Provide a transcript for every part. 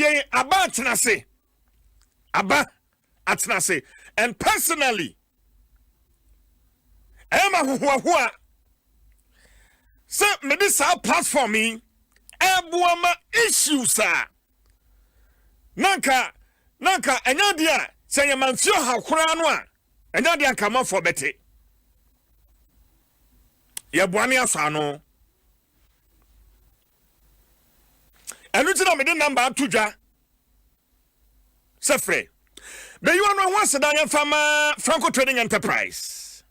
Adeɛ aba atena ase. Aba atena ase. And personally, ɛyɛ ma ahohoahoa sɛ mede saa platform yi ɛboa ma issues a na nka na nka ɛnyɛ adeɛ a sɛ yɛ manfie ɔhaw koraa no a, ɛnyɛ adeɛ a nka amanfoɔ bɛte. Yɛboa ne asɔ ano. Ɛno nti na mede namba ato dwa sɛ frɛ. Bɛyiwa no ɛho aseda yɛmfa ma Franco Trading Enterprise.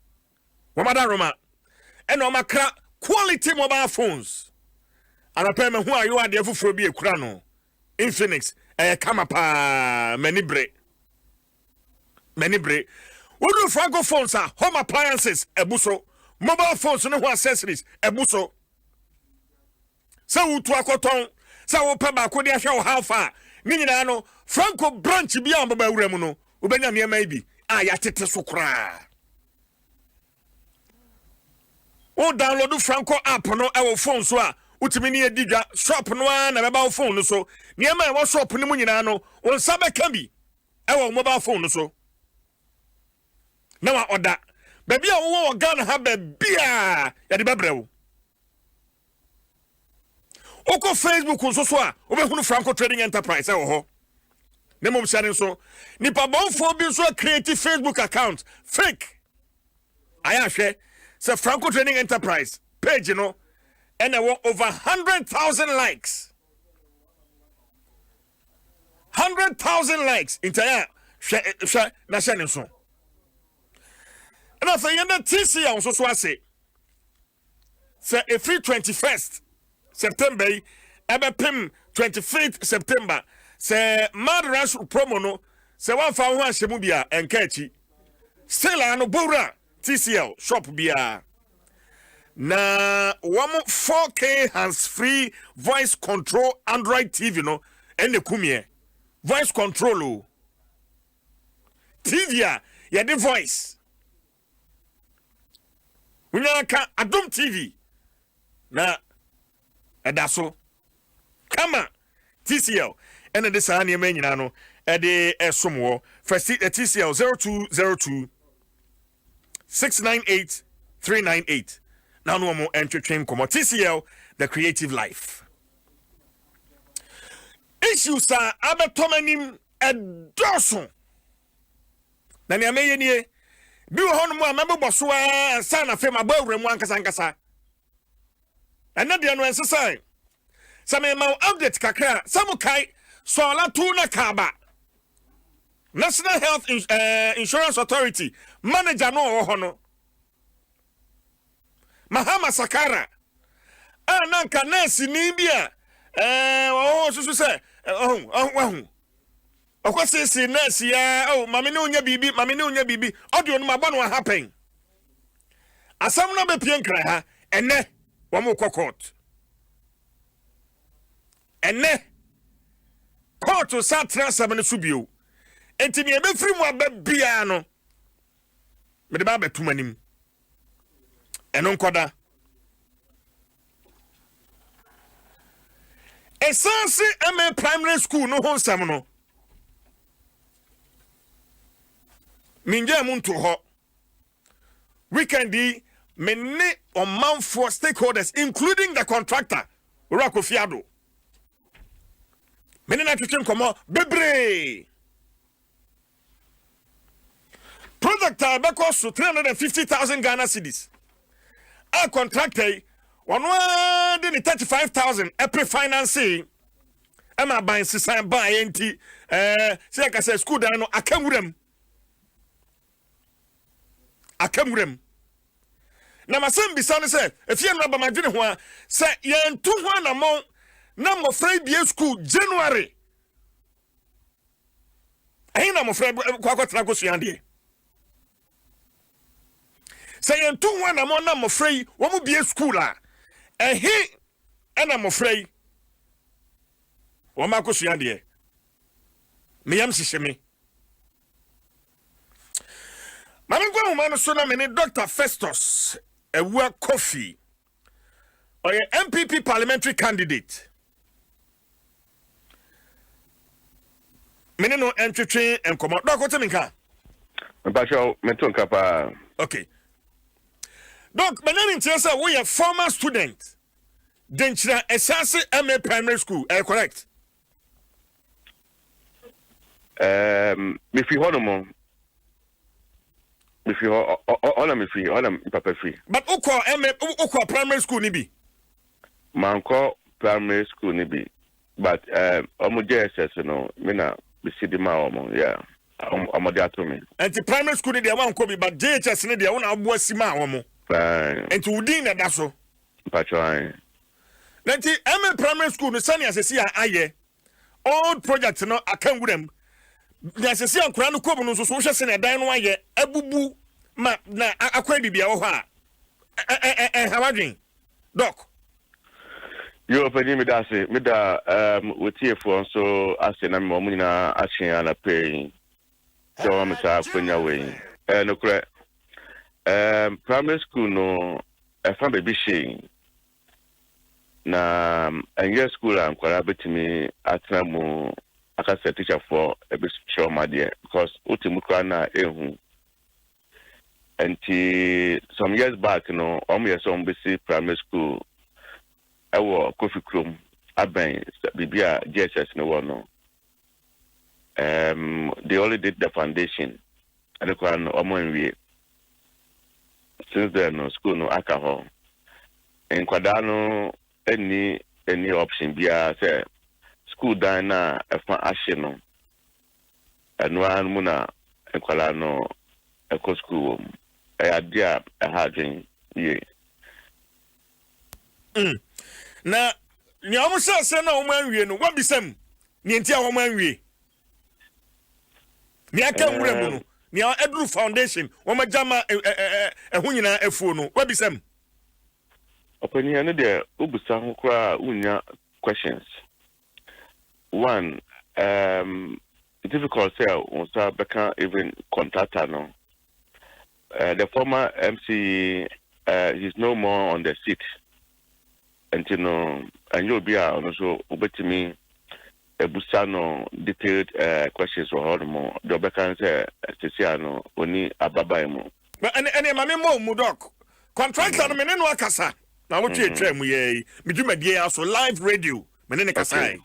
Wɔn adaroma ɛna wɔn akra quality mobile phones. Anɔpɛ mahu ayewa adeɛ foforɔ bi ekura no. Infinix ɛyɛ kama paa, m'ani bere. M'ani bere. Wodu Franco phones a, home appliances ɛbu so. Mobile phones ne ho accessories ɛbu so. Sɛ wotu akɔtɔn, sɛ wopɛ baako de ahwɛ wo how far, ne nyinaa no, Franco branch bi a wɔbɛba awura mu no, wobɛnya nneɛma yi bi a yɛatete so koraa. Wo download Franco app no wɔ phone so a, wotumi ne adi dwa. Shop no ara na ɛbɛba wo phone no so. Nneɛma a ɛwɔ shop no mu nyinaa no, wo nsa bɛka bi wɔ wo mobile phone no so. Na wa ɔda baabi a wowɔ wɔ Ghana ha baabi a yɛde bɛbrɛ wo. Wokɔ Facebook nso so a, wobɛhunu Franco Trading Enterprise ɛwɔ hɔ. Na mmom hyɛ ne nso, nipa bɔnfoɔ bi nso create Facebook account fake. Ayɛ ahwɛ sɛ Franco Trading Enterprise page no ɛna ɛwɔ over 100,000 likes. 100,000 likes nti ayɛ a hwɛ hwɛ na hyɛ ne nso. Ɛna afei yɛn dɛ TCL nso so ase. Sɛ ɛfiri 21st September yi ɛbɛpem 25th September, sɛ Mad Rush promo no, sɛ woamfa wo ho ahyɛ mu bi a, ɛnka akyi. Still a no bowura TCL shop biara na wɔn 4K hands free voice control Android TV no ɛna kumiɛ voice control o TV a yɛde voice wonya ka Adom TV na ɛda so kama. TCL ɛna de saa nneɛma nyinaa no ɛde ɛsom wɔ fɛ TCL 0202 698 398 na no wɔn ntwetwe nkɔmɔ. TCL, the creative life. Issues a abɛtɔ m'anim ɛdɔɔso na nea mɛyɛ nie, bi wɔ hɔnom a mɛbobɔ so ara ansa na afei mabɔ awura mu ankasa ankasa. Ɛnɛ deɛ no ɛnsesan sɛ mema wo update kakra a, sɛ mo kae Sɔɔla Tuna Kaaba, National Health Insurance Authority manager no ɔwɔ hɔ no, Mahama Sakara, a na nka nɛɛseni bi a ɔwɔ hɔ soso sɛ ɔho ɔho ɔkɔ seesei nɛɛse ya oh, maame ne onya biribi, maame ne onya biribi, ɔde ɔno mabɔ no aha pɛn. Asɛm no bɛpie Nkran ha ɛnɛ, wɔn kɔ court ɛnɛ. Court sa tena asɛm no so bio, nti nea ɛbɛfiri mu aba biara no, mede ba abɛtum anim. Ɛno nkɔda. Ɛsan se MA Primary School no ho nsɛm no, mengyaa mu nto hɔ. Weekend yi, me ne ɔmanfoɔ stakeholders including the contractor, Owura Kofi Addo, me ne no atwetwe nkɔmmɔ bebree. Project a ɛbɛkɔ so 350,000 Ghana cedis a contractor yi ɔno ara de ne 35,000 ɛpre finance ɛma aban sesan baeɛ nti sɛ yɛka sɛ school dan no aka nwuram, aka nwuram. Na masɛm bisa no sɛ efie no aba madwene ho a, sɛ yɛntu ho anammɔn na mmɔfra yi bie school January, ɛhe na mmɔfra kɔ akɔtena akɔsua adeɛ? Sɛ yɛntu ho anammɔn na mmɔfra yi wɔn mu bie school a, ɛhe ɛna mmɔfra yi wɔn akɔsua adeɛ? Meyam hyehye me. Maame nkɔ ahoma no so na me ne Dr. Festus Awua Kofi, ɔyɛ NPP parliamentary candidate. Me ne no ntwetwe nkɔmmɔ. Doc, wote me nka? Mpakyɛw, meto nka paa. Okay. Doc, manya ne nteɛ sɛ woyɛ former student Denkyira Ɛhyɛase MA Primary School, ɛyɛ correct? Um, mefi hɔ nom. Mefi hɔ, hɔ na mefi, hɔ na me papa fi. But wokɔ MA, wokɔ primary school ni bi? Mankɔ primary school ni bi, but ɔmo JSS no, me na mesi de ma wɔn, yeah. Ɔmo de ato me. Nti primary school ni deɛ wankɔ bi, but JHS ni deɛ wo na aboa si maa wɔn. Nti wo din na ɛda so. Mpakyɛw ae. Na nti MA primary school no sɛnea sɛsi a ayɛ old project no aka nwura mu nea sɛsi a nkwadaa no kɔ mu no nso so wohwɛ sɛnea dan no ayɛ abubu ma na akwan biribi a wɔ hɔ a ɛha wadwen Doc. Yo, panyin, meda ase. Meda wotiefoɔ nso ase na mema wɔn nyinaa akye anapɛ yi sɛ wɔma me saa akwanya wei. Ɛyɛ nokorɛ, primary school no ɛfa baabi hyee na ɛnyɛ school a nkwadaa bɛtumi atena mu aka sɛ teacherfoɔ ɛbɛkyerɛ wɔn adeɛ because wote mu koraa na ɛnhu. Nti some years back no, wɔn yɛ sɛ wɔn bɛsi primary school ɛwɔ Kofi kurom abɛn biribi a JSS no wɔ no. They only did the foundation, ɛno koraa no wɔn anwie. Since then no, school no aka hɔ. Nkwadaa no nni any option biara sɛ school dan no a ɛfa ahye no, ɛno ara mu na nkwadaa no ɛkɔ school wɔ mu. Ɛyɛ adeɛ a ɛha adwen yie. Na nea wɔn hyɛ aseɛ no a wɔn anwie no, wabisa mu nea nti a wɔn anwie, nea aka nwura mu no, nea aduru foundation wɔn agya ma ɛho nyinaa afuo no, wabisa mu? Ɔpanyin, ɛno deɛ wobisa ho koraa a wonnya questions. One, difficult sɛ wo nsa bɛka even contractor no. The former MCE, he's no more on the seat. Nti no, ɛnyɛ obi a ɔno nso wobɛtumi ebusa no detailed questions wɔ hɔ nom. Deɛ ɔbɛka no sɛ sisi a no oni ababan mu. Ɛne ma me mmɔ mu, Doc. Contractor no, me ne no akasa na wotwe atwa mu yɛ yi me dwumadie yi aso live radio, me ne ne kasae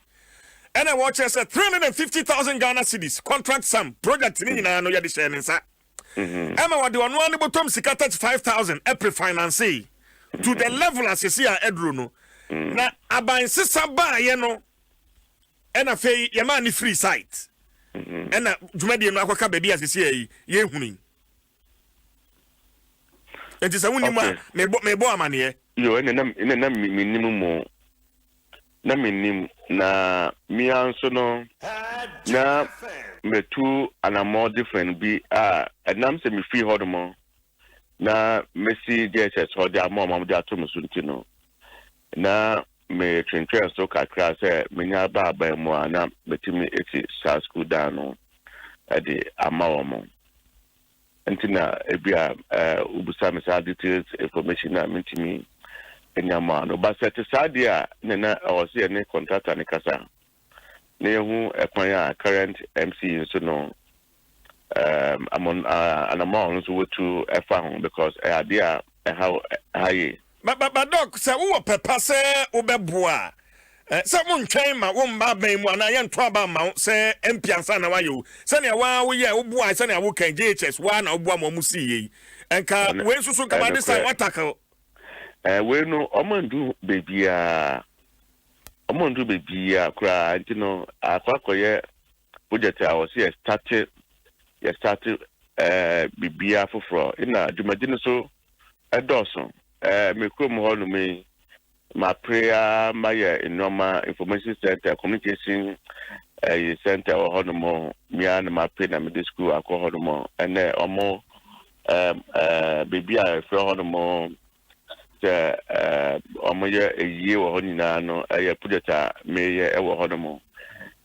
ɛna wɔkyerɛ sɛ 350,000 Ghana cedis contract sum, project ne nyinaa no yɛde hyɛɛ ne nsa ɛma wɔde ɔno ara ne bɔtɔm sika 35,000 ɛpre finance to the level asese a ɛduro no. Na aban sesa baayɛ no, ɛna afei yɛmaa ne free site, ɛna dwumadie no akɔka baabi a sese a yi yɛhunu yi. Nti sɛ wonim a, mebɔ amanneɛ. Yo, ɛna na menim mu, na menim na mmea nso no na metu anammɔ different bi a ɛnam sɛ mefiri hɔ nom na mesi JSS hɔ de ama ɔma de ato me so. Nti no na metwentwɛn so kakra sɛ menya ba aban mu a na metumi esi saa school dan no ɛde ama wɔn. Nti na ebi a wobusa me saa details information na mentumi nya mu ano ba sɛ te saa deɛ a ne na ɛwɔ sɛ yɛne contractor ne kasa na yɛhu ɛkwan a current MC nso no anamɔ a ɔno nso wɔtu ɛfa ho because ɛyɛ adeɛ a ɛha ɛha yie. But Doc, sɛ wowɔ pɛpa sɛ wobɛboa a, sɛ montwɛn ma womma aban mu anaa yɛnto aba mma wo sɛ MP ansa na woayɛ o. Sɛnea waa woyɛ woboa, sɛnea wokan JHS waa na woboa ma ɔmo sii yɛ yi, ɛnka wei nso so nka by this time watakle. Wei no ɔmo ndu beebiaa, ɔmo ndu beebiaa koraa. Nti no akɔ akɔyɛ project a wɔsi yɛ start biribiara foforɔ ɛna dwumadi no so ɛdɔɔso. Me kurom hɔ nom yi, mapere a mayɛ nneɛma information center, communication ɛyi center wɔ hɔ nom. Mmea na mapere na mede school akɔ hɔ nom. Ɛnɛ ɔmo ɛɛ ɛɛ beebi a ɛfrɛ hɔ nom sɛ ɔmo yɛ eyie wɔ hɔ nyinaa no, ɛyɛ project a meyɛ ɛwɔ hɔ nom.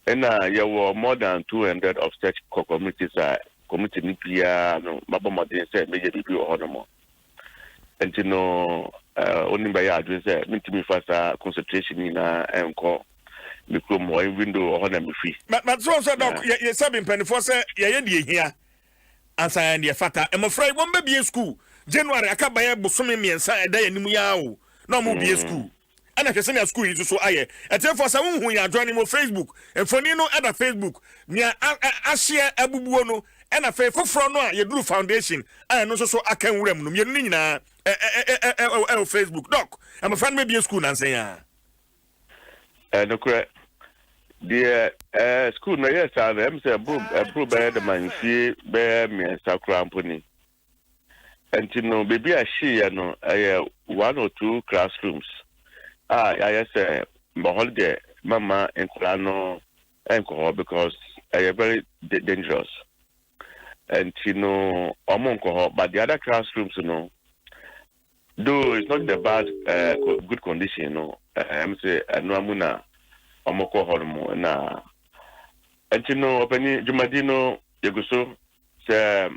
Ɛna yɛwɔ more than 200 of such communities a community no biara no mabɔ mmɔden sɛ meyɛ biribi wɔ hɔ nom. Nti no onim bɛyɛ adwene sɛ mentumi fa saa concentration nyinaa ɛnkɔ. me kurom hɔ, even though ɔhɔ na mefi. But so sɛ Doc, yɛ yɛ sɛbi mpanimfoɔ sɛ yɛyɛ deɛ ehia ansa yɛn deɛ fata. Mmɔfra yi wɔn bɛbie school January, aka bɛyɛ bosome 3 ɛda yɛn anim yi ara o na wɔn bie school. Ɛna hwɛ sɛnea school yi nso so ayɛ. Ɛtiɛfoɔ, sɛ wohu yɛn adwene no wɔ Facebook, mfonin no ɛda Facebook, nea ahyeɛ abubuo no, ɛna afei foforɔ no a yɛduru foundation a ɛno nso so aka nwura mu no, mmienu no nyinaa ɛwɔ Facebook. Doc, mmɔfra no bɛbie school nansɛn a. Nokorɛ deɛ, school no ɛyɛ saa no, ɛm sɛ ɛboro bɛyɛ dɛm a mfie bɛyɛ 3 koraa mpo ni. Nti no, baabi a ɛhyeeɛ no ɛyɛ one or two classrooms a yɛayɛ sɛ mbɔ hɔ deɛ mama nkwadaa no nkɔ hɔ because ɛyɛ very dangerous. Nti no ɔmo nkɔ hɔ, but the other classrooms no, though it's not the bad good condition no, ɛm sɛ ɛno amu na ɔmo kɔ hɔ no mu. Na nti no, ɔpanyin, dwumadi no yɛgu so. Sɛ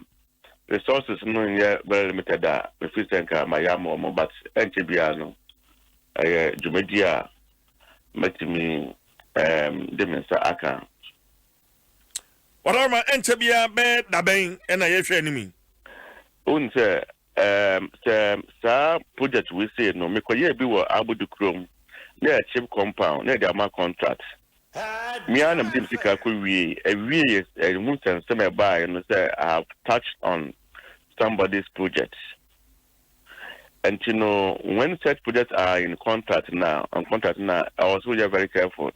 resources no nyɛ very limited a, mefiri sɛ nka ma yɛ ama ɔmo, but ɛnkyɛ biara no ɛyɛ dwumadi a mɛtumi de me nsa aka. Wɔdɔrɔma, ɛnkyɛ biara bɛyɛ dabɛn ɛna yɛhwɛ anim yi? Wohu sɛ sɛ saa project wei sei no, mekɔyɛɛ bi wɔ Abodu kurom na yɛ chip compound na yɛde ama contract. Mea na mede me sika kɔ wie awie, ɛho nsɛnsɛm a ɛbaeɛ no sɛ I have touched on somebody's project. Nti no, when such projects are in contract na on contract na, ɛwɔ so yɛ very careful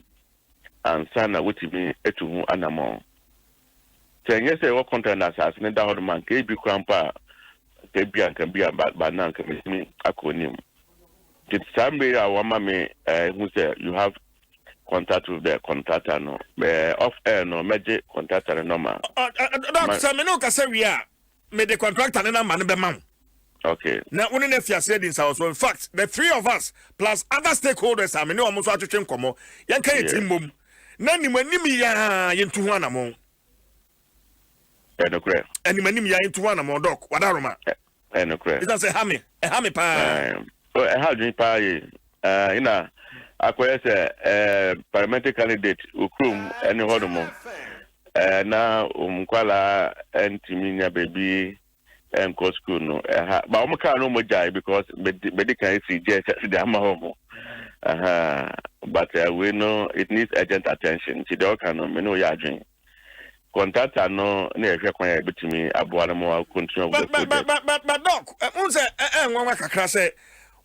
ansa na wotumi etu ho anammɔn. Sɛ nyɛ sɛ ɛwɔ contract na asase no da hɔ no ma, nka ebi kora mpo a, nka ebi a nka bi a ba na nka metumi akɔ anim. Nti saa mmere a wɔama me ɛhu sɛ you have contact with the contractor no, off air no mɛgye contractor no number. Doc, sɛ me ne wo kasa wie a, mede contractor ne number no bɛma wo na wo ne no afi ase adi nsawɔ. In fact, the three of us plus other stakeholders a me ne wɔn nso atwetwe nkɔmmɔ, yɛnka yɛ ti mmom na anim anim yaa yɛntu ho anammɔn. Ɛnokorɛ. Anim anim yaa yɛntu ho anammɔn. Doc, wadaroma. Ɛnokorɛ. Ɛsiane sɛ ɛha me, ɛha me paa. Ɛha adwene paa yi ɛna akɔyɛ sɛ parliamentary candidate wɔ kurom ɛne hɔ nom na wɔn nkwalaa ntumi nya baabi nkɔ school no, ɛha ba wɔn kaa no wɔn gyae because mɛdi kan esi gye ɛsɛ de ama wɔn. But wei no, it needs urgent attention. Nti deɛ ɔka no, me ne oyɛ adwene. Contractor no na yɛhwɛ kwan a yɛbɛtumi aboa no ma continue with the project. But Doc, n sɛ ɛ nwanwa kakra sɛ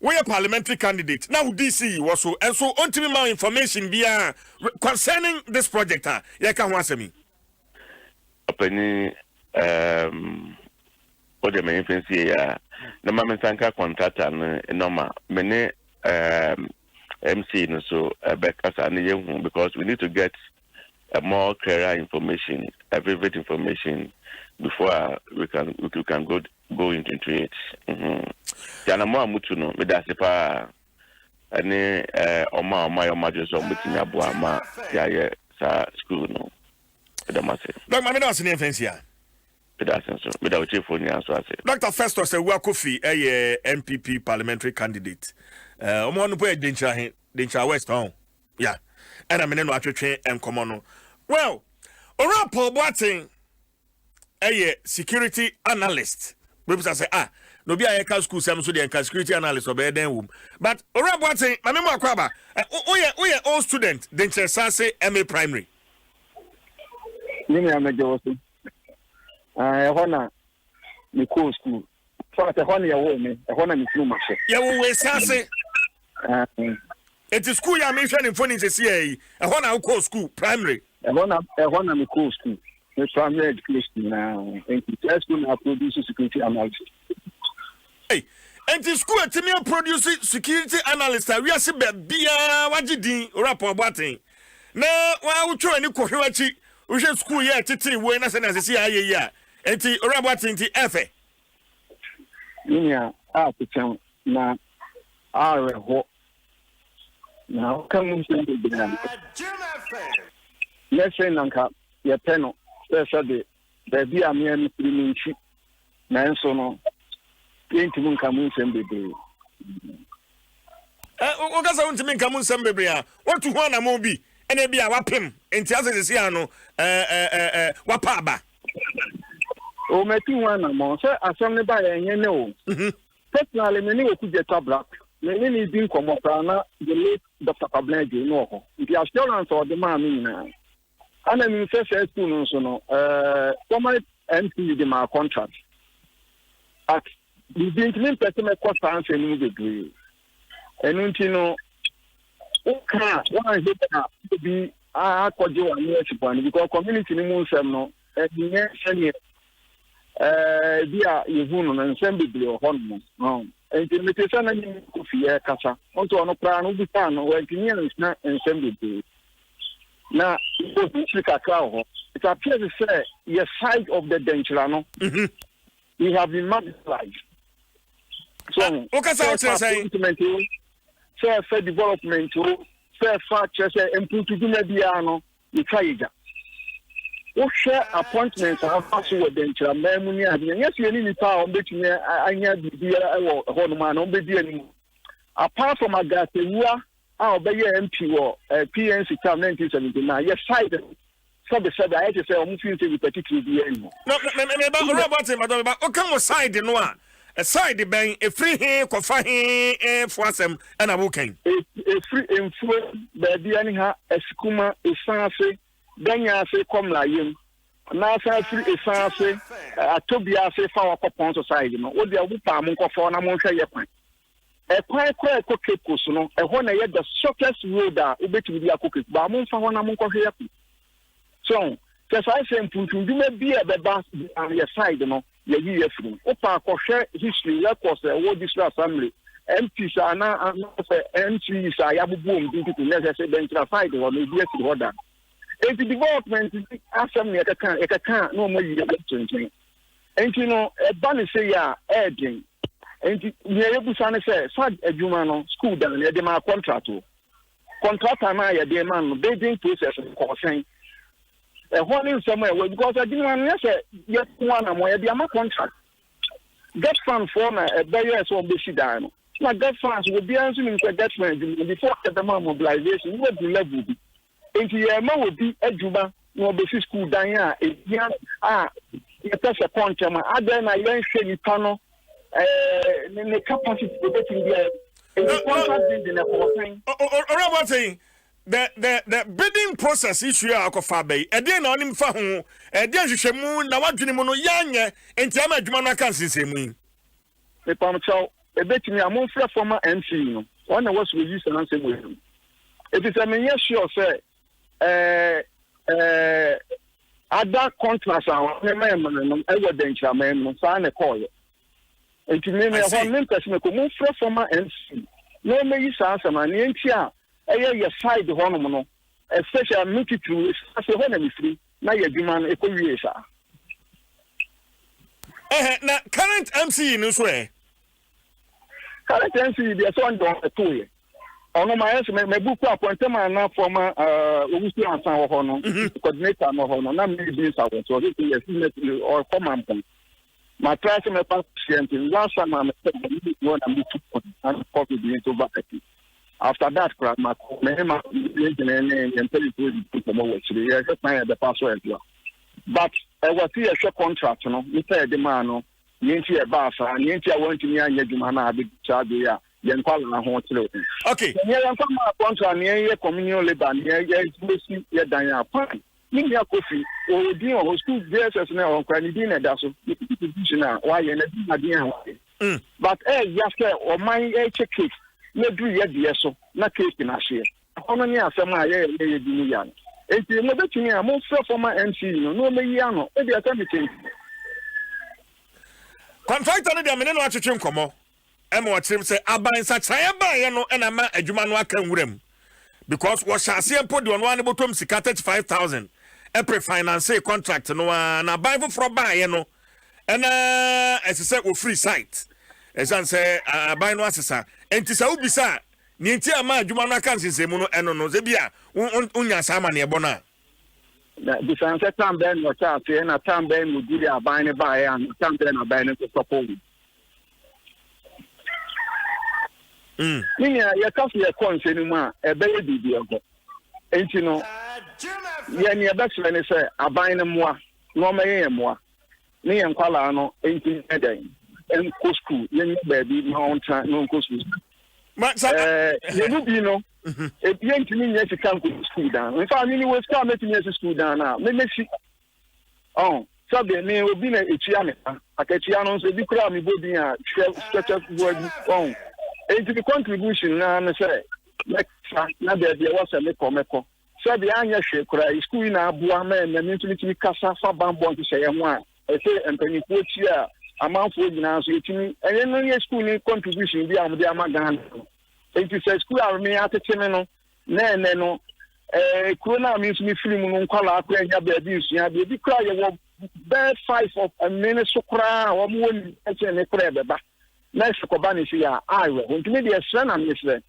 woyɛ parliamentary candidate na wo DC wɔ so ɛnso ɔntumi ma information biara concerning this project a yɛka ho asɛm yi. Ɔpanyin, wode me mfɛnsie yɛ a na ma me nsa nka contractor no nɔma, me ne MC no so ɛbɛkasa ne yɛhu, because we need to get a more clearer information, a vivid information before we can go into it. Yanamo a mutu no, meda ase paa ɛne ɔmo a ɔmo ayɛ ɔmo adwene sɛ ɔmo betumi aboa ma yɛayɛ saa school no. Meda mo ase. Doc, maame da ase ne yɛmfa nsia. Meda ase nso. Meda otiefoɔ nyinaa nso ase. Dr Festus Awua Kofi ɛyɛ NPP parliamentary candidate. Ɔmo hɔ no po yɛ Denkyira he, Denkyira West hɔn ya, ɛna mene no atwetwe nkɔmmɔ no. Well, Owura Paul Boateng ɛyɛ security analyst. Bɛbisa sɛ, ah, na obi a yɛka school sɛm so deɛ, nka security analyst ɔbɛyɛ dɛn wom? But Owura Boateng, maame mu akɔ aba. Woyɛ old student, Denkyira Sase MA Primary. Ne nua, mɛgye wo so. Ɛhɔ na mekɔɔ school. Fact, ɛhɔ na yɛwoo me, ɛhɔ na mefunu ma hyɛ. Yɛwɔ wɔ Esiase. Eti school yɛ a mehwɛ ne mfoni sisi yɛ yi, ɛhɔ na wokɔɔ school primary? Ɛhɔ na mekɔɔ school, me primary education nyinaa. Nti saa school na produce security analyst. Hey, nti school etimi produce security analyst a wiase baabiara wagye din, Owura Paul Boateng, na wawotwe w'ani kɔhwɛ w'akyi, wohwɛ school yɛ tete wo na sɛ na sisi ayɛ yi a, nti Owura Boateng, nti ɛfɛ. Ne nua a tekyɛw na awerɛhɔ na woka mu nsɛm bebree a nyɛ sɛ na nka yɛpɛ no sɛ sɛde baabi a mea mefiri no nti, nanso no yɛntumi nka mu nsɛm bebree. Woka sɛ wontumi nka mu nsɛm bebree a, woatu ho anammɔn bi. Ɛna bi a wapem nti asɛ sisi ano ɛɛ ɛɛ ɛɛ wapa aba. O matu ho anammɔn sɛ asɛm no baeɛ ɛnyɛ nɛ o. Personally me ne Okudzeto Ablakwa me ne no di nkɔmmɔ koraa na the late Doctor Kwabena Adjei no wɔ hɔ nti assurance a ɔde maa me nyinaa ana menim sɛ saa school no nso no eh, former MP de maa contract but biribi nti mempɛ sɛ mɛkɔ saa nsɛm no mu bebree. Ɛno nti no, woka a woanhwɛ bi a obi akɔgye w'ano asi bɔne because community no mu nsɛm no ɛnyɛ sɛdeɛ ɛɛ bi a yɛhu no no nsɛm bebree wɔ hɔ nom. Nti mete sɛ na ne Kofi yɛkasa nso ɔno koraa no wobisaa no wantumi ansa nsɛm bebree. Na wɔ history kakra wɔ hɔ. It appears sɛ yɛ side of the Denkyira no. We have been marginalized. So, ah, wokasa wokyerɛ sɛn? Appointment o, sɛ ɛfa development o, sɛ ɛfa kyerɛ sɛ mpuntudwuma biara no, yɛtwa yɛ gya. Wohwɛ appointment a afa so wɔ dɛnkyerɛman mu ne adeɛ, nyɛ sɛ yɛne nnipa a wɔbɛtumi anya biribi wɔ hɔnom a na wɔbɛdi anim. Apart from Agatewua a ɔbɛyɛɛ MP wɔ eh, PNC term 1979, yɛ side sɛbesɛbe ayɛ te sɛ wɔn fi sɛ nipa titiri bi ɛni hɔ. Na me me me ba owura Boateng ba me ba woka mo side no a side bɛn efiri he kɔfa he eh, fo asɛm ɛna woka yi. Efiri mfuo baabi ɛne ha Asikuma Esan ase Danya ase kɔ Mlayem na asan afiri Esan ase Atobia ase fa wakɔ Pɔn so side no wo deɛ wo paa mo nkɔfa na monhwɛ yɛ kwan. Ɛkwan koraa a ɛkɔ Cape Coast no, ɛhɔ na ɛyɛ the shortest road a wobɛtumi de akɔ Cape. Baa momfa hɔ na monkɔhwɛ yɛ ko. So, sɛ saa sɛ mpuntundwuma bi a ɛbɛba yɛ side no, yɛyi yɛ afiri mu. Wopɛ akɔhwɛ history records a ɛwɔ district assembly, MPs a na anaasɛ MCs a yɛabobo wɔn din tete na ɛsɛ sɛ bɛnkyerɛ side hɔ no, ebi afiri hɔ da. Enti development bi asɛm na yɛkɛka yɛkɛka na wɔn ayi yɛ ato nkyɛn. Enti no, ɛba no sei a, ɛyɛ den. Enti nea yɛbusa ne sɛ, sa adwuma no, school dan no, yɛde maa contract o. Contractor no a yɛde ma no, bidding process no kɔɔ sɛn? Ɛhɔ ne nsɛm a ɛwɔ, because adwuma no nyɛ sɛ yɛko anammɔn, yɛde ama contract. Get fund foɔ na ɛbɛyɛɛ sɛ wɔbɛsi dan no. Na get funds, obiara nso nim sɛ get fund adwuma, before yɛbɛma mobilization, wobɛdu level bi. Enti yɛrema obi adwuma na ɔbɛsi sukuu dan a ɛhia a yɛpɛ sɛ kɔ ntɛm a, adɛn na yɛnhwɛ nipa no ɛɛ ne capacity obetumi bi ayɛ? Enti contract bidding ɛkɔɔ sɛn? Owura Boateng, the the the bidding process issue a akɔfa aba yi, ɛdeɛn na ɔnim fa ho? Ɛdeɛn nhwehwɛmu na wadwene mu no yɛanyɛ nti ama adwuma no aka nsensɛnmu yi? Mepamkyɛw, ebetumi a momfrɛ former MC no, ɔno na ɛwɔ sɛ oyi saa nsɛm wei no. Efisɛ menyɛ sure sɛ ɛɛ ɛɛ ada contracts a wɔde ma ɛmaa no ɛwɔ dɛnkyiraman mu no saa na ɛkɔɔyɛ. Nti me me ɛhɔ no mempɛ sɛ mekɔ. Momfrɛ former MC na ɔmmɛyi saa asɛm no. Nea nti a ɛyɛ yɛ side hɔnom no, especially me titiriw, ase hɔ na mefiri na yɛ adwuma no ɛkɔ wie saa. Ɛhɛ na current MC no nso ɛ? Current MC deɛ sɛ ɔno deɛ ɔbɛto yɛ. Ɔno ma yɛ sɛ mɛbu kɔ akɔntɛm a na former owusu ansa wɔ hɔ no, mhm. coordinator no hɔ no, na me bi nsa wɔ so ɔsɛ sɛ yɛ ɔkɔ mampɔn. Matra sɛ mɛkɔ akɔhyia nti last time a mekɔ hɔ na metu kwan na covid nso ba akyi. After that koraa makɔ me ne ma yɛgyina ne yɛn mpanyinfoɔ di nkɔmmɔ wɔ akyire yɛhwɛ kwan a yɛbɛfa so ɛboa. But ɛwɔ se yɛhwɛ contract no nipa yɛde maa no nea nti ɛbaa saa nea nti a wɔntumi anyɛ adwuma no a abɛdu saa bere a yɛn nkwadaa ho kyerɛ wɔn. Okay. Nea yɛn fa maa contract nea yɛ communal labour nea yɛ yɛ dan a fine. Me nua Kofi, ɔwɔ din wɔ hɔ, school JSS no ɛwɔ nkora ne din na ɛda so, ne contribution a wayɛ na di aden a wayɛ. Mm. But ɛyɛ sɛ ɔman ɛkyɛ cake na duru yɛ deɛ so na cake na ahyeɛ. Ɛhɔ no ne asɛm a yɛyɛ yɛyɛ di mu ya no. Enti mobɛtumi a momfrɛ former MC no na ɔmmɛyi ano. Ebi ɛsɛ mete nti. Contractor no deɛ me ne no atwetwe nkɔmmɔ ɛma ɔkyerɛ sɛ aban nsakyeraeɛ baeɛ no ɛna ama adwuma no aka nwura mu because wɔhyɛ aseɛ mpo deɛ ɔno ara ne bɔtɔm sika 35000 ɛpre finance contract no ara na aban foforɔ baeɛ no ɛna ɛsɛ sɛ wɔfiri site ɛsiane sɛ aban no asesa nti sɛ wobisa a Nea enti a ɛma adwuma no aka nsensɛnmu no, ɛno no, sɛ ebia wonyaa saa amanneɛbɔ no a. Na bisa no sɛ tam bɛn na ɔhyɛɛ aseɛ, na tam bɛn na ɔdii aban no baeɛ anaa tam bɛn na aban no nso stɔpoo no. Mm. Ne nea yɛka so yɛkɔ nsɛm no mu a, ɛbɛyɛ biribi ɛhɔ. Enti no, yɛn nea yɛbɛsrɛ ne sɛ aban no mmoa na wɔmmɛyɛ yɛn mmoa ne yɛn nkwadaa no ntumi nyɛ dɛn nkɔ sukuu, yɛnyɛ baabi ma wɔntena na wɔnkɔ sukuu. Ɛɛ yɛn mu bi no, ebi yɛntumi nyɛ sika nkɔ sukuu dan. Nfa mi ni wɔ sika a mɛtumi asi sukuu dan no a, mɛmɛsi. Ɔn, sɛbe me obi na etua me ka, akatua no nso ebi koraa mebɔ din a hwɛ twɛtwɛ boa bi, ɔn. Enti me contribution no ara ne sɛ mɛkasa na baabi a ɛwɔ sɛ mekɔ mɛkɔ. Sɛbe anyɛ hwee koraa yi, sukuu yi na aboa ma ɛnnɛ me nso metumi kasa fa bammɔ nhyehyɛeɛ ho a ɛsɛ mpanimfoɔ tie a amanfoɔ nyinaa nso yɛtumi, ɛyɛ no yɛ sukuu no contribution bi a wɔde ama Ghana no. Enti sɛ sukuu a me atete me no Na ɛnnɛ no, eh, kuro no a me nso mefiri mu no nkwadaa koraa nya baabi nsua adeɛ. Ebi koraa yɛwɔ bɛɛ five of mmene so koraa a wɔn wɔ nim kyɛn me koraa ɛbɛba. Na ɛsɛ kɔba ne se a awerɛho. Nti me deɛ srɛ na mesrɛ.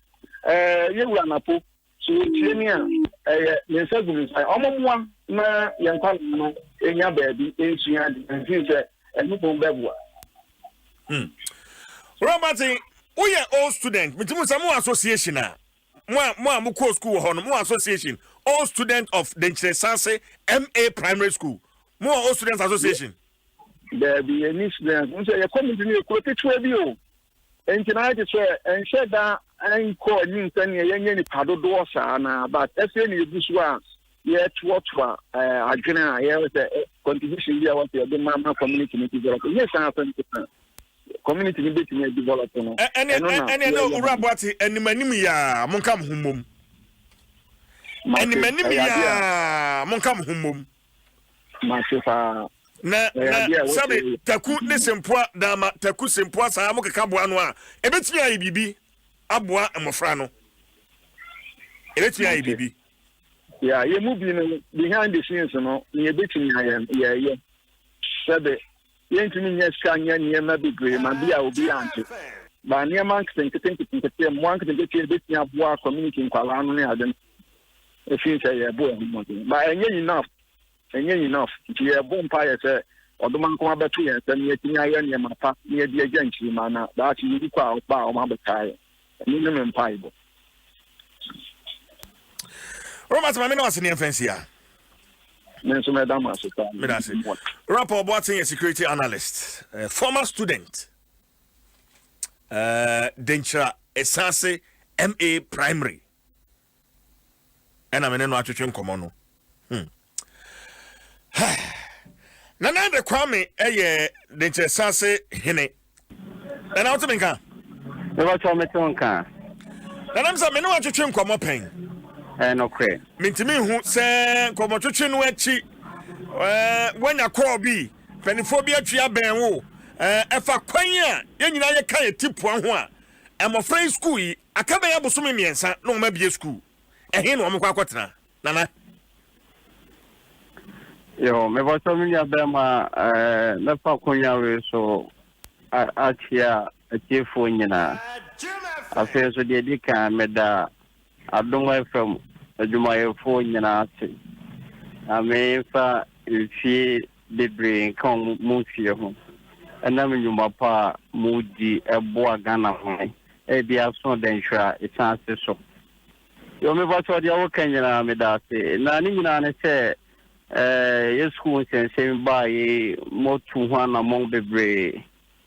Eh, yɛwura Napo, so wɔtie me a, ɛyɛ me nsa gu me nsa. Wɔn mmoa na yɛn nkwadaa no nya baabi nsua adeɛ. Mfiri sɛ ɛno mmom bɛboa. Hmm. Robert, woyɛ old student, metumi sɛ mo association a Mo a mo a mokɔɔ sukuu wɔ hɔ no, mowɔ association, Old Student of Denkyerɛ-Sase MA Primary School. Mowɔ Old Students Association? Daabi, yɛnni students. N sɛ yɛ community no yɛ kuro ketewa bi o. Nti na ayɛ te sɛ ɛnhyɛ da nkɔ anim sɛnea yɛnyɛ nipa dodoɔ saa na but ɛsɛ na yɛgu so a yɛtoatoa adwene a yɛwɔ sɛ contribution bi a wɔsɛ yɛde ma ma community no develop. Nyɛ saa asɛm keka. community no bɛtumi adevelop no. Ɛne ɛne ɛne owura Boate anim anim yaa monka mo ho mmom. Anim anim yaa monka mo ho mmom. Mate paa. Na na sɛbe taku ne sempoa dama taku sempoa saa mo keka boa no a ebetumi ayɛ biribi aboa mmɔfra no. Ebetumi ayɛ biribi. Yeah, yɛ mu bi no behind the scenes no nea ebetumi ayɛ yɛyɛ sɛbe Yɛntumi nnya sika nyɛ nneɛma bebree ma bi a obi ante. Ba nneɛma nketenkete nketenkete, mmoa nketenkete a ebetumi aboa community nkwadaa no ne ade no, efi sɛ yɛbɔ ɛho mmɔden. Ba ɛnyɛ enough, ɛnyɛ enough. Nti yɛbɔ mpaeɛ sɛ ɔdomankoma bɛto yɛn nsam na yɛatumi ayɛ nneɛma pa na yɛde agya nkyirimma na daakye yɛwu kɔ a ɔba a wɔn abɛtaa yɛn. Ɛno ne me mpaebɔ. Robert, maame na wase ne yɛmfa nsi a. Me nso mɛda mo ase paa. Meda ase. Rapper Boateng yɛ security analyst, uh, former student. Uh, Denkyira Esaase MA Primary. Ɛna me ne no atwetwe nkɔmmɔ no. Hmm. Nana de Kwame ɛyɛ Denkyira Esaase hene. Nana wote me nka? Mebɛtɔ mete wo nka. Nana sɛ me ne watwetwe nkɔmmɔ pɛn. Ɛyɛ nokorɛ. Mentumi nhu sɛ nkɔmmɔtwetwe no akyi woanya kɔɔ bi, mpanimfoɔ bi atwi abɛn wo, ɛfa kwan a yɛn nyinaa yɛka yɛ ti poa ho a, mmɔfra yi sukuu yi, aka bɛyɛ abosome mmiɛnsa na wɔn abie sukuu. Ɛhe na wɔn kɔ akɔtena? Nana. Yo, mebɔsɔ me nua bɛrima ɛɛ mɛfa akonya wei so akyia atiefoɔ nyinaa. Afei nso deɛ ɛdi kan meda Adom FM adwumayɛfoɔ nyinaa ase. Na memfa mfie bebree nka wɔn mo mfie ho. Ɛnam nnwuma pa a modi ɛboa Ghana man ebi aso dɛnhwere a ɛsan ase so. Yo mepakyɛw deɛ woka nyinaa meda ase. Na ne nyinaa ne sɛ eh, yɛ sukuu nsɛnsɛm baa yi motu ho anammɔn bebree.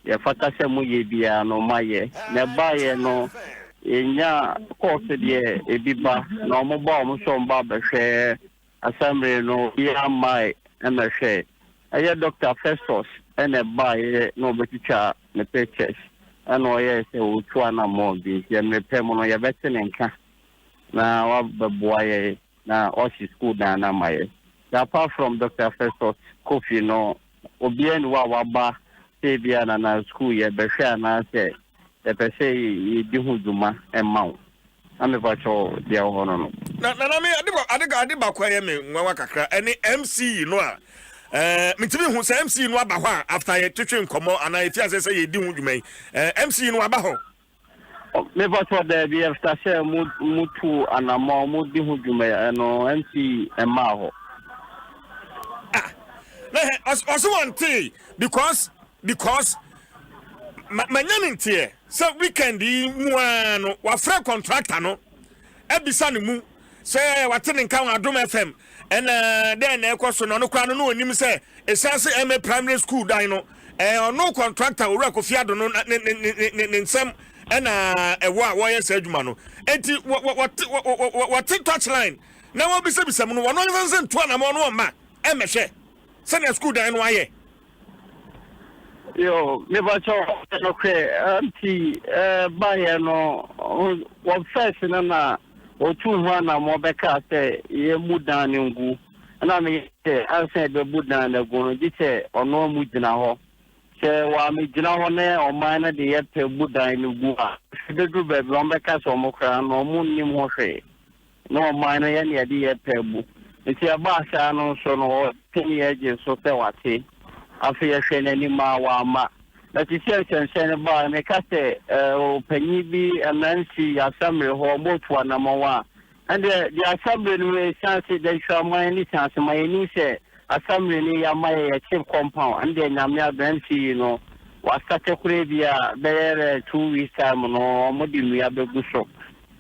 Deɛ ɛfata sɛ moyɛ biara no moayɛ. Na ɛbaeɛ no yɛnya kɔɔso deɛ ebi ba na wɔn ba wɔn nso wɔn ba bɛhwɛ Assembly no obiara mmae mmɛhwɛe. Ɛyɛ Dɔkta Festus na ɛbaeɛ na ɔbɛtwitwaa ne pictures ɛna ɔyɛɛ sɛ ɔretu anammɔn bi nti mmerɛ pɛ mu no yɛbɛte ne nka na wabɛboa yɛn na wasi sukuu dan no ama yɛn. Nti apart from Dɔkta Festus Kofi no obiara nni hɔ a waba sɛ ebia Nana sukuu yɛbɛhwɛ anaasɛ Yɛpɛ sɛ yɛdi ho dwuma ma wo. Na mepakyɛw deɛ ɛwɔ hɔ no no. Na nana me ade ade ade baako a ɛyɛ me nwanwa kakra ɛne MC no a ɛɛ metumi hu sɛ MC no aba hɔ a after yɛ twetwe nkɔmɔ anaa yɛfi ase sɛ yɛdi ho dwuma yi ɛɛ MC no aba hɔ. Mepakyɛw daabi after sɛ mo mo tu anamɔ mo di ho dwuma ɛno MC ɛmaa hɔ. Ah na hɛ ɔse wɔn tee because because manya ne nteɛ sɛ weekend yi mu ara no wafrɛ contractor no abisa ne mu. sɛ wate ne nka wɔ Adom FM ɛna dɛn na ɛkɔ so na ɔno koraa no na ɔnim sɛ ɛsiane sɛ MA Primary School dan no ɛɛ ɔno contractor Owura Kofi Addo no ne ne ne ne ne nsɛm ɛna ɛwɔ a wɔyɛ saa adwuma no enti wɔte wɔte touchline na wɔbisabisa mu no wɔn ankasa nso ntu anamɔ no wɔmma ɛmmɛhwɛ sɛnea sukuu dan no ayɛ. Yo, mebakyɛ nokorɛ nti baeɛ no wɔ first no na wɔtuu ho anammɔ bɛkaa sɛ yɛmmu dan no ngu. Ɛna meyɛ sɛ ansa yɛbɛbu dan no agu no gye sɛ ɔno amu gyina hɔ. Sɛ wɔammɛgyina hɔ na ɔman no de yɛpɛ bu dan no gu a, bɛduru baabi wɔbɛka sɛ wɔn koraa no wɔn nnim ho hwee. Na ɔman no yɛ nea ɛde yɛ pɛ bu. Nti ɛbaa saa no nso no, ɔtee yɛn gyee so sɛ wate. Afei yɛhwɛɛ n'anim a, wamma. Na te sɛ nsɛmsɛm no baeɛ, meka sɛ, Ɔpanyin bi, mmeranti, Asamire hɔ, wɔretu anamɔn a, ɛndeɛ deɛ Asamire no ɛsiane sɛ Danhwiraman ne siane ma yɛnim sɛ Asamire no yɛama yɛ yɛ chip compound, ɛndeɛ Nyame adom MC yi no, wasate koraa bi a, bɛyɛ 2 weeks time no, wɔde nnua bɛgu so.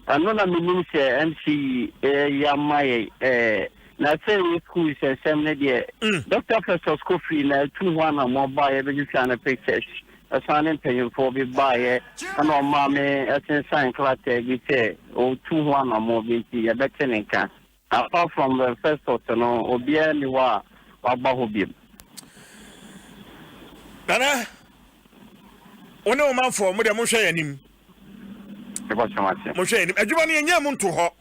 Ɛno na menim sɛ MC yi reyɛ ama yɛn ɛɛ. Na sɛ ɛyɛ sukuu nsɛnsɛm no deɛ, Doctor Festus Kofi na ɛtuu ho anammɔn baeɛ bɛtwitwaa no pictures, ɛsan ne mpanyimfoɔ bi baeɛ ɛna ɔmaa me ɛsensan nkrataa bi sɛ ɔretu ho anammɔn bi nti yɛbɛte ne nka. Apart from Festus no, obiara nni hɔ a waba hɔ biom. Nana, wo ne wo manfoɔ, mo deɛ monhwɛ yɛn anim. Monhwɛ yɛn anim. Adwuma no yɛnyɛɛ mu nto hɔ.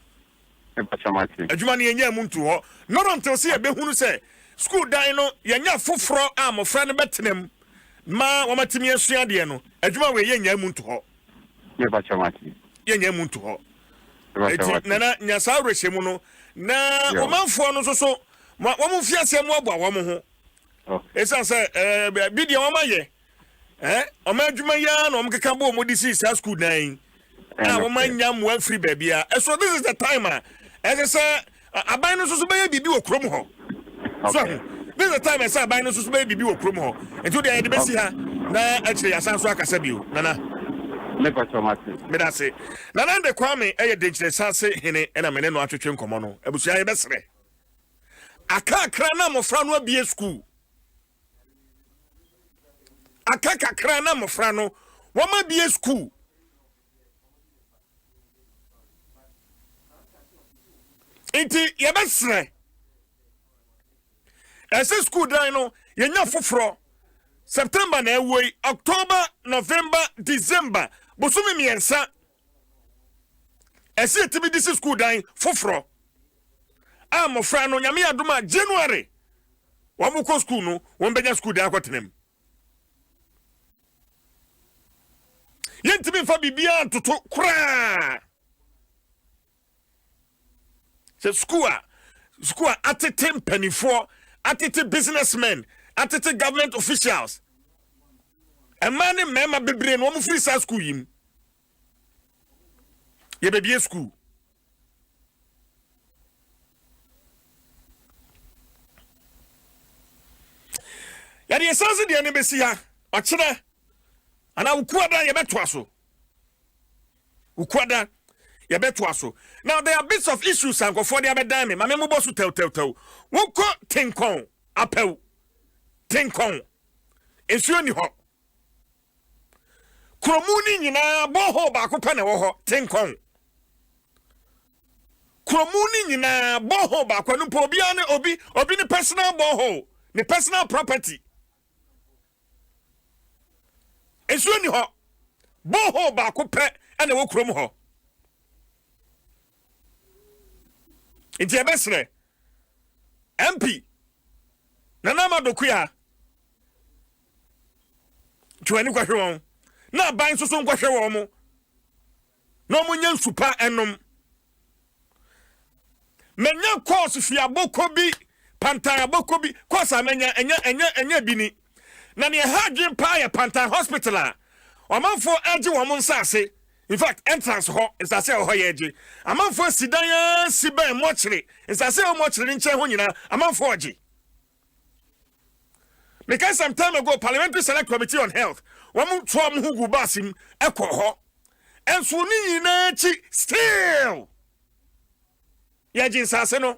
Adwuma no yɛnyɛɛ mu nto hɔ. Not until sɛ yɛbɛhunu sɛ sukuu dan no yɛnya foforɔ a mmɔfra no bɛtena mu ma wɔatumi asua adeɛ no, adwuma wei yɛnyɛɛ mu nto hɔ. Yɛnyɛɛ mu nto hɔ. Eti nana nya saa awerɛhyɛmu no na ɔmanfoɔ no nso so wɔn mfi aseɛ mmoaboa wɔn ho. Ɛsiane sɛ ɛɛ bi deɛ wɔn ayɛ ɛɛ wɔn adwuma yi ara na wɔn keka bɔ wɔn de si saa sukuu dan yi a wɔn anya mmoa mfiri baabi a ɛso this is the time a ɛsɛ sɛ aban no nso so bɛyɛ biribi wɔ kurom hɔ so ahu this is the time ɛsɛ aban no nso so bɛyɛ biribi wɔ kurom hɔ nti deɛ yɛde bɛsi ha na akyire yɛasan so akasa bio nana. Meda ase nana de Kwame ɛyɛ Denkyerɛsase hene ɛna mene no atwetwe nkɔmmɔ no. Abusua, yɛbɛsrɛ akakra na mmɔfra no abie sukuu aka kakra na mmɔfra no wɔn abie sukuu. Nti yɛbɛsrɛ ɛsɛ sukuu dan no yɛnya foforɔ September na ɛwɔ yi, October, November, December, bosome 3 ɛsɛ yɛtumi de si sukuu dan foforɔ a mmɔfra no Nyame adom a January wɔn kɔ sukuu no wɔn bɛnya sukuu dan akɔtena mu. Yɛntumi nfa biribiara ntoto koraa sɛ sukuu a sukuu a atete mpanimfoɔ, atete businessmen, atete government officials, mmaa ne mmarima bebree na wɔn firi saa sukuu yi mu. Yɛbɛbie sukuu yɛde yɛsan se deɛ no bɛsi ha ɔkyena anaa wokuada yɛbɛtoa so, wokuada yɛbɛtoa so. Now there are bits of issues a nkɔfoɔ de abɛdan me ma me mobɔ so tɛwtɛwtɛw. Wokɔ Tenkɔn apɛw, Tenkɔn nsuo ni hɔ. Kuromu no nyinaa borehole baako pɛ na ɛwɔ hɔ, Tenkɔn. Kuromu no nyinaa borehole baako no mpo obiara ne obi obi ne personal borehole, ne personal property. Nsuo ni hɔ. Borehole baako pɛ na ɛwɔ kurom hɔ. Nti ɛbɛsrɛ MP Nana Ama Dokua twe w'ani kɔhwɛ wɔn na aban nso so nkɔhwɛ wɔn mo na wɔn nyɛ nsu pa ɛnom. Manya course fi abɔkɔ bi Pantan abɔkɔ bi course a manya ɛnyɛ ɛnyɛ ɛnyɛ bi ni. Na nea ɛha adwene paa yɛ Pantan Hospital a ɔmanfoɔ ɛgye wɔn nsaase. In fact, entrance hɔ nsaase a ɛwɔ hɔ yɛ gye. Amanfoɔ asi dan ara si bɛn mɔkyere nsaase a ɛwɔ mɔkyere ne nkyɛn hɔ nyinaa amanfoɔ ɔgye. Meka some time ago, Parliamentary Select Committee on Health wɔn toa wɔn ho gu baasi mu ɛkɔ hɔ. Ɛnso ne nyinaa akyi still. Yɛgye nsase no.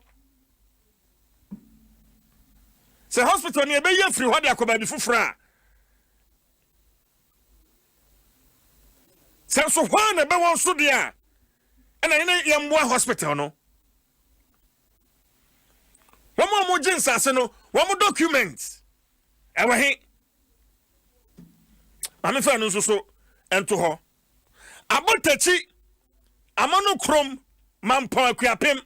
Sɛ hospital no yɛbɛyi afiri hɔ de akɔ baabi foforɔ a, sɛ nso hɔ a na ɛbɛwɔ nso deɛ a, ɛna yɛne yɛmmoa hospital no. Wɔn a wɔgye nsase no, wɔn document ɛwɔ he? Maame fɛ no nso so nto hɔ. Abotakyi, Amono kurom, Mampɔn Akuapem.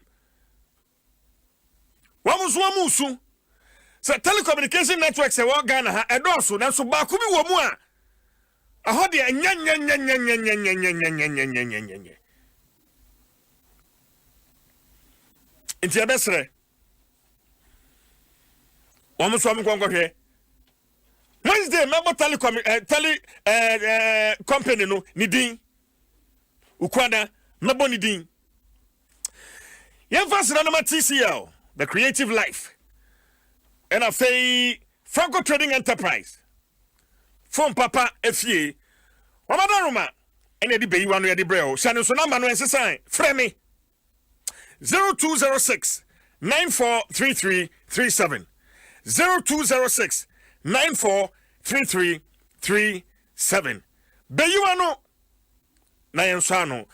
Wɔn nso wɔn resu sɛ telecommunication networks ɛwɔ Ghana ha ɛdɔɔso nanso baako bi wɔ mu a ɛhɔ deɛ nyɛnyɛnyɛnyɛnyɛnyɛnyɛnyɛnyɛnyɛnyɛnyɛ. Nti ɛbɛsrɛ wɔn nso wɔn nkɔnkɔhwɛ. Wednesday mɛbɔ telecom eh, tele eh, eh, company no ne din. Ukuada mɛbɔ ne din. Yɛmfa aseda no ma TCL, The Creative Life, ɛna afei Franco Trading Enterprise, phone papa efie, wɔn Roma ɛna ɛde bɛyiwa no yɛde brɛ o. Hyɛ no nso namba no ɛnsesan, frɛ me 0206 943337 0206 943337 bɛyiwa no na yɛnsɔ ano.